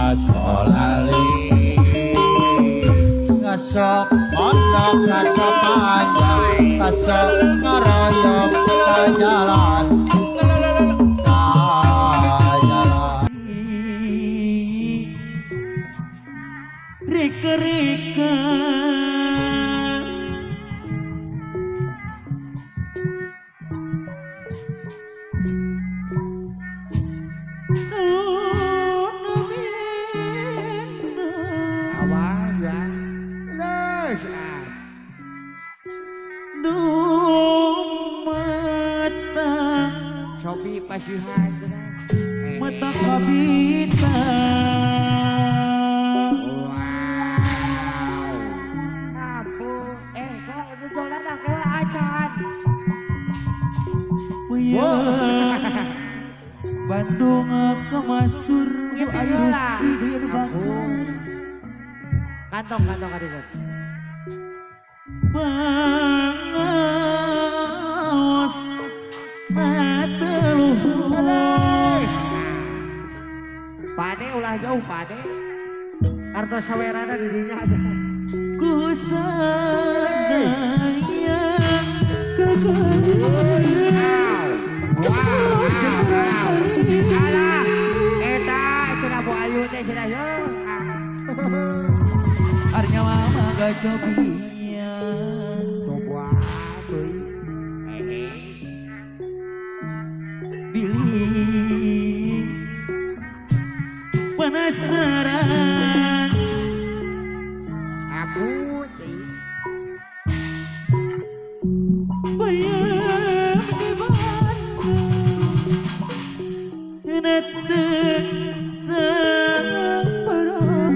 Asolali ngasok mondok ngasok panjang ngasok ngaroyok kajalan kajalan rika-rika Sobi pasihan mata kabita. Wow. Aku kalau itu dolan aku acan. Bandung kemasur air kantong kantong kadieu. Bangaos mateluhur. Pade ulah jauh pade. Karena sawerana di dinya aja. Ku sadaya Wow. Wow. Alah, eta cenah Bu Ayu teh cenah yo. Arnya mama gacobian. Coba teuing. Bilih penasaran aku bayam di Bandung nete sabarangan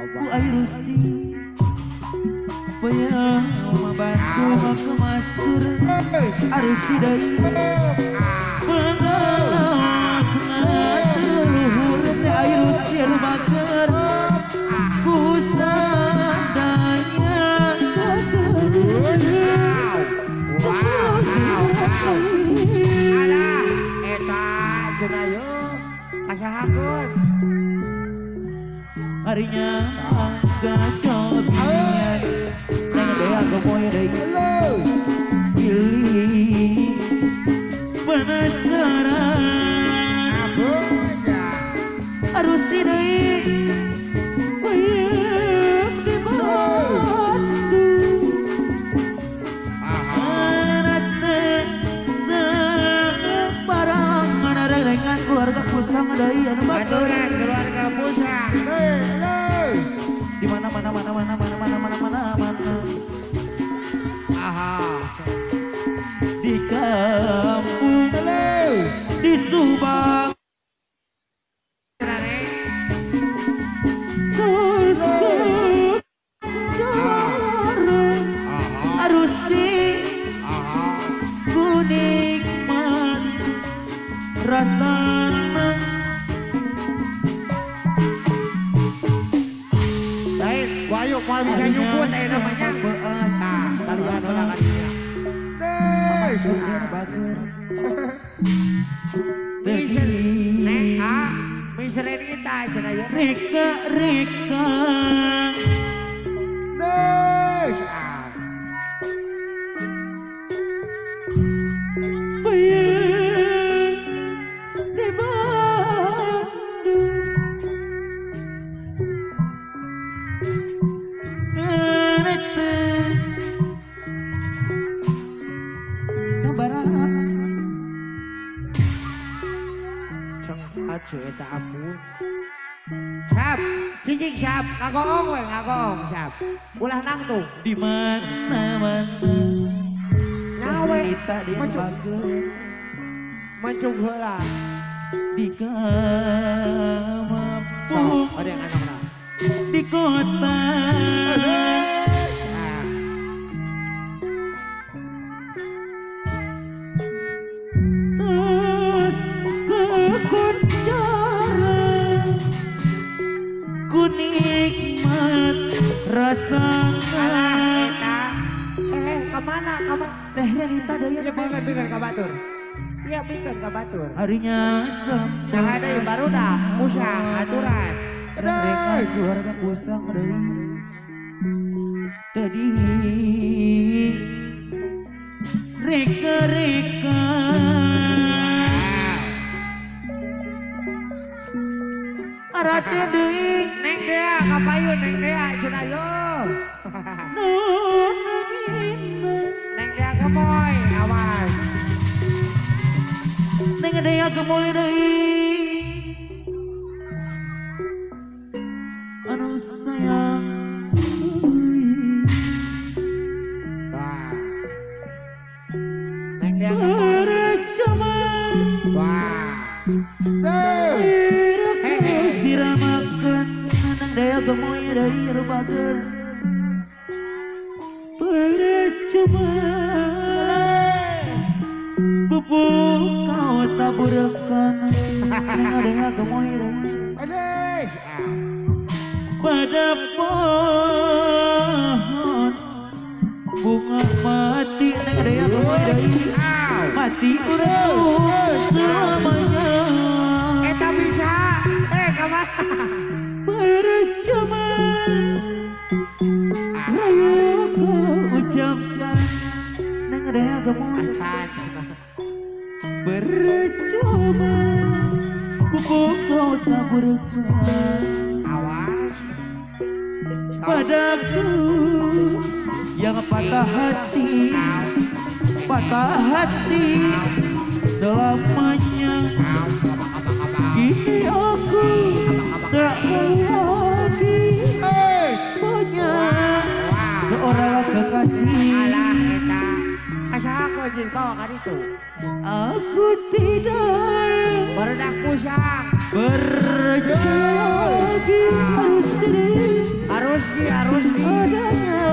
Bu Ayu Rusti bayam Bandung kemasur arus tidak pengawas ngateluhur teh air tiar baker ku sadaya alah eta cenah yo kasahakeun harinya gacobian pilih penasaran harus tidak bayam di Bandung anate sebarang ada keluarga pusang deui anu baturan keluarga pusang di mana mana mana mana mana mana mana mana mana. Aha. Di kampung di Subang terus harus di ku nikmat rasana. Wayu mau bisa nyumput namanya. Nah, kalian ulah kalian. Deh. Nek, miseren kita cenah ya. Reka reka. Deh. Bayang di Bandung. Eta ampun. Sap, cicing sap, ngagoong we, ngagoong sap. Ulah nangtung. Di mana-mana. Nyawe di mancung heula. Di kampung. Ada yang anokna. Di kota. Ku nikmat rasana. Alah eta. Kemana? Kemana? Teh Renita deui ya, bukan ka batur. Iya bikeun ka batur. Harinya saha deui barudak musang aturan. Mereka keluarga pusang deui. Tadi reka-reka arate deui neng dea kapayun neng dea cenah yo. Neng dea gemoy awas. Neng dea gemoy deui. Anu sayang. Wah. Neng dea gemoy. Wah. Siramakan nang daya gemoy deui rubageun. Percuma pupuk kau taburkan nang daya gemoy deui. Pada pohon bunga mati nang daya gemoy deui. Mati urang selamanya. Eta bisa. Percuma rayu kau ucapkan nang daya gemoy. Percuma pupuk kau taburkan. Awas padaku yang patah hati, patah hati selamanya. Kini aku tak mau lagi punya seorang kekasih. Alah eta asa aku jeung bawa ka ditu. Aku tidak barudak pusang percaya lagi harus diri, harus di, harus di adanya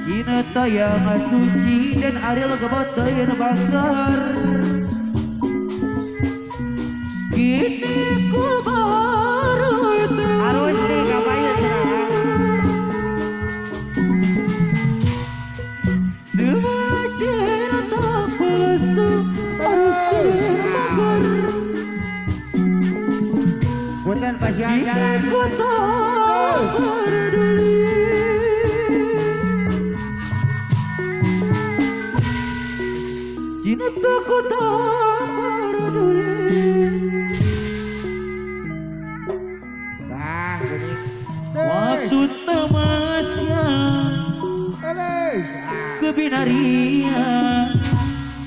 cinta yang suci dan Ariel kebotoyan bakar. Kini ku baru tahu harus di ngapain semua cinta palsu harus terbakar. Punten pasian jalan. Kini ku tak peduli. Cintaku tak peduli. Waktu tamasya ke binaria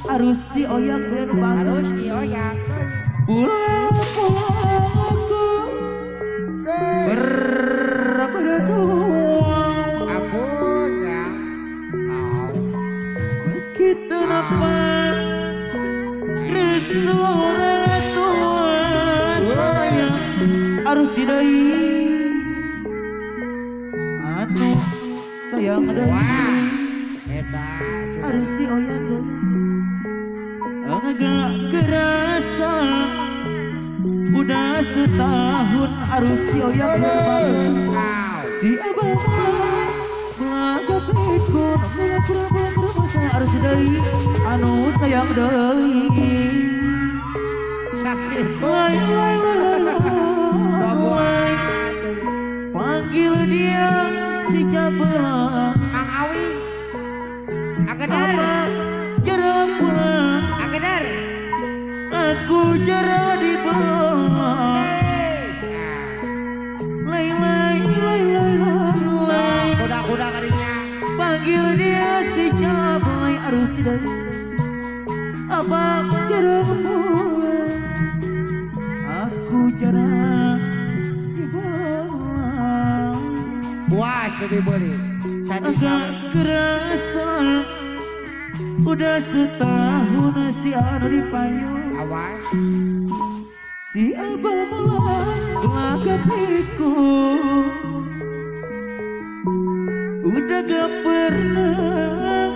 harus dioyak dan harus dioyak. Pulang-pulang aku berdua. Ampun ya. Meski terdapat restu orang tua sayang harus didai. Anu sayang deui harus dioyak deui. Agak kerasa udah setahun harus dioyak deui. Si abang melaga pikun mula saya harus deui. Anu sayang deui. Sakit. Lai lai lai lai. Panggil dia si Jabra Kang Awi. Agedar. Jarang pulang. Agedar. Aku jarang dipulang. Lai lai lai lai lai. Kuda-kuda kalinya. Panggil dia si Jabra harus tidak. Abang jarang pulang. Aku jarang. Puas dibeli. Agak kerasa udah setahun si anu dipayung. Awas. Si abang malah gelagat pikun. Udah gak pernah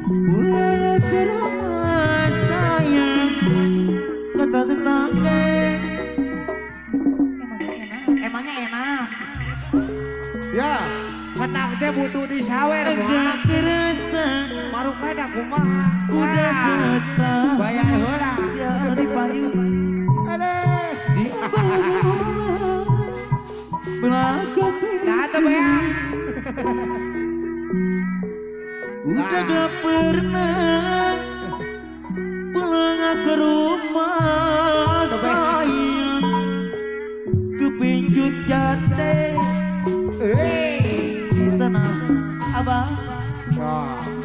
pulang ke rumah sayang. Kata tetangga emangnya enak. Ya, menang teh butuh disawer. Agak kerasa marukana kumaha. Udah setahun bayar heula siang di payung. Aduh si belakang nah teu bayar. Udah gak pernah pulang ke rumah sayang. Kepincut jate di tanah abang.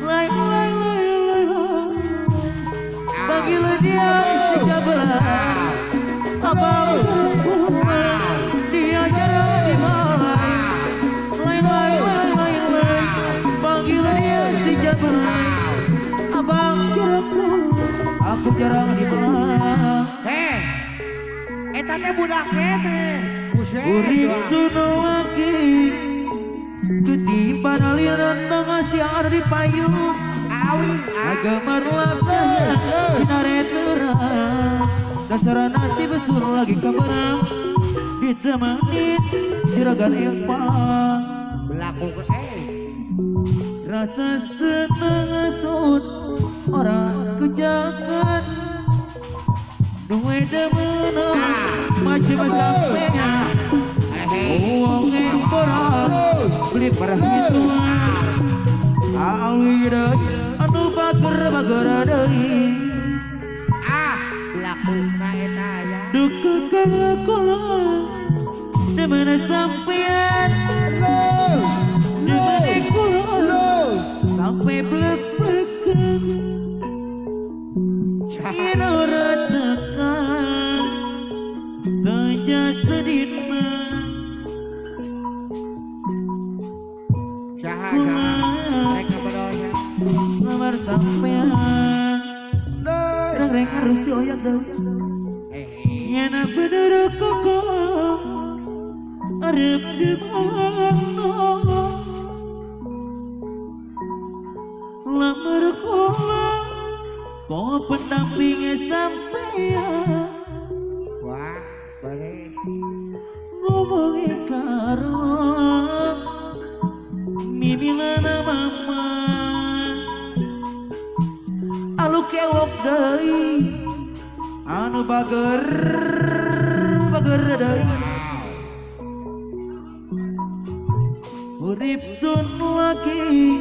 Lain lain lain lain panggil dia istri belah. Abang dia jarang di malam. Lain lain lain lain lain panggil dia istri belah. Abang jarang pulang, aku jarang di malam. Hei, eta teh budak keneh. Buset. Urip tunu lagi ketiban aliran tengah siang ada di payung. Awi, gemerlap sinare terang. Dasar nasib suruh lagi keberang. Ditemenin juragan empang. Berlaku ke saya. Rasa seneng sun orang kejangan. Duwe demenang macam sampean. Wong ora beli perhitungan. Awi deui anu bager-bager deui. Ah, lakuna eta aya. Duka kala demen sampean. Demen kula sampai blek-blekan. Ino tekan saja sedina. Saha saha rek ngabedonya. Lamar sampean. Reng harus dioyak deui. Nyana bener koko arep di mana. Lamar kula kok pendampinge sampean. Wah, bare ngomonge karo mimi lana mama. Alu kewok deui anu bager bager deui. Urip sun lagi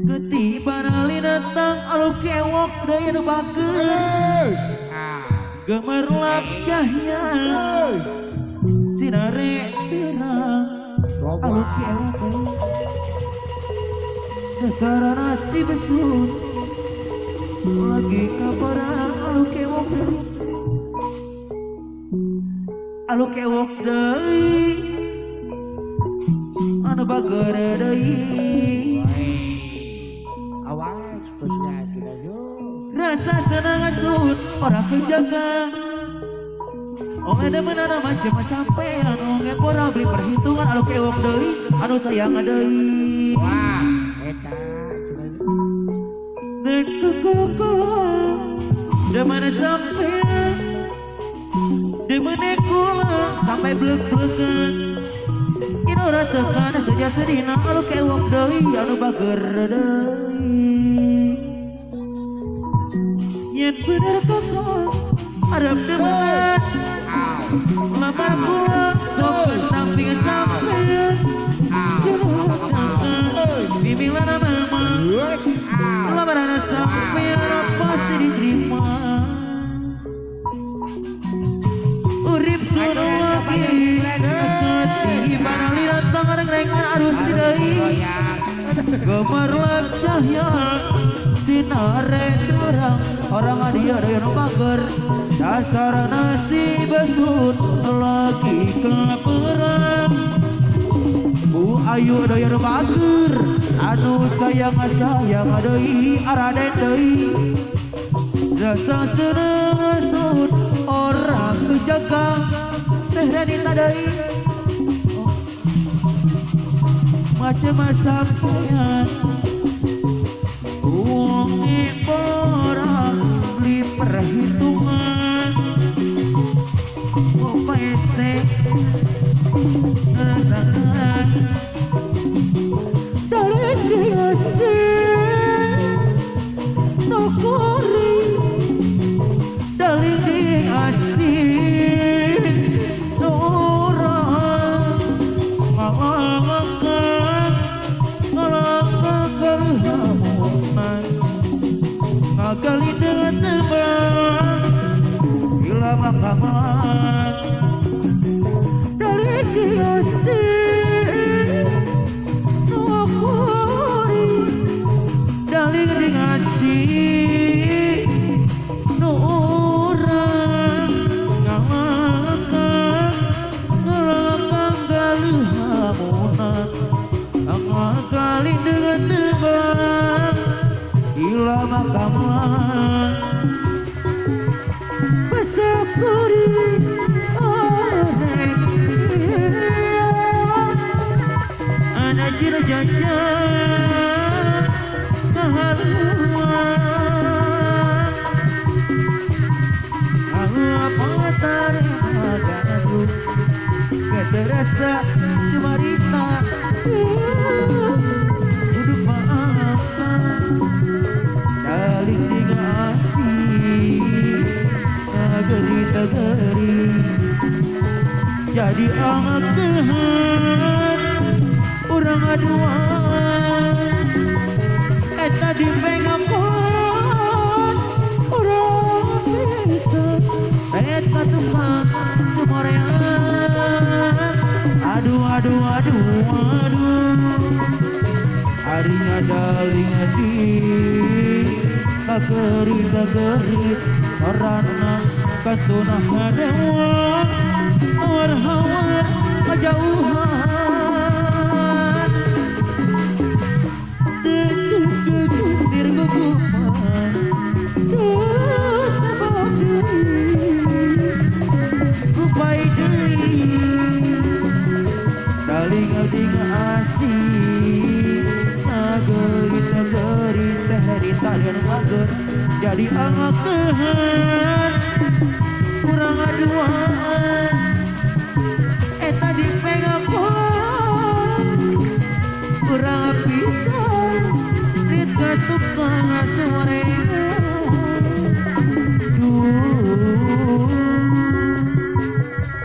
ketiban alinatang alu kewok deui anu bager. Gemerlap cahya sinare terang. Alu kewok deui dasar nasib sun lagi kaparang. Alu kewok deui, alu kewok deui anu bager deui. Awas bosnya sudah yo. Rasa senang sun ora kejaga. Onge demenana macem sampean. Onge pora beli perhitungan. Alu kewok deui anu sayang deui. Wah, eta demen sampean, demen kula sampai blek-blekan. Ino ora tekan saja sedina. Alu kewok deui anu bager deui. Yen bener koko arep demen lamar kula kok pendamping sampean. Mimi lana mama lamaran sampean pasti diterima. Urip tunu lagi ketiban alinatang reng-rengan arus deui. Gemerlap cahya sinare terang. Orang dia ada yang bager. Dasar nasib sun lagi keperang. Bu ayu ada yang bager anu sayang sayang deui araden deui. Rasa seneng sun orang kejaga teh Renita deui. Macem sampean wong ora beli perhitungan. Opese ngerasakan dari dia Ngagalindeng tebang Bila makaman Dari diasih Nukuri Dari diasih Nurang Ngalakang Ngalakang galihamuna Ngagalindeng tebang Bila makaman Besokuri Anajir jajan Kahaluan Apa tarima gaduh Keterasa cemarita Duduk maafkan Daling dingasih Ngageri-tegeri Jadi angekehan Urang aduan Eta di pengapon Urang bisa Eta tukang sumorean Aduh aduh aduh aduh Harinya daling di Kageri kageri Sorana katunah hadewa Hawar-hawar kejauhan Teguh-teguh gugupan Tetap deui Kupai deui Daling ding asih Ngageri tegeri teh talian wager Jadi angekehan Kurang aduan Eta di pengapon Kurang pisan Rit ketukang suare.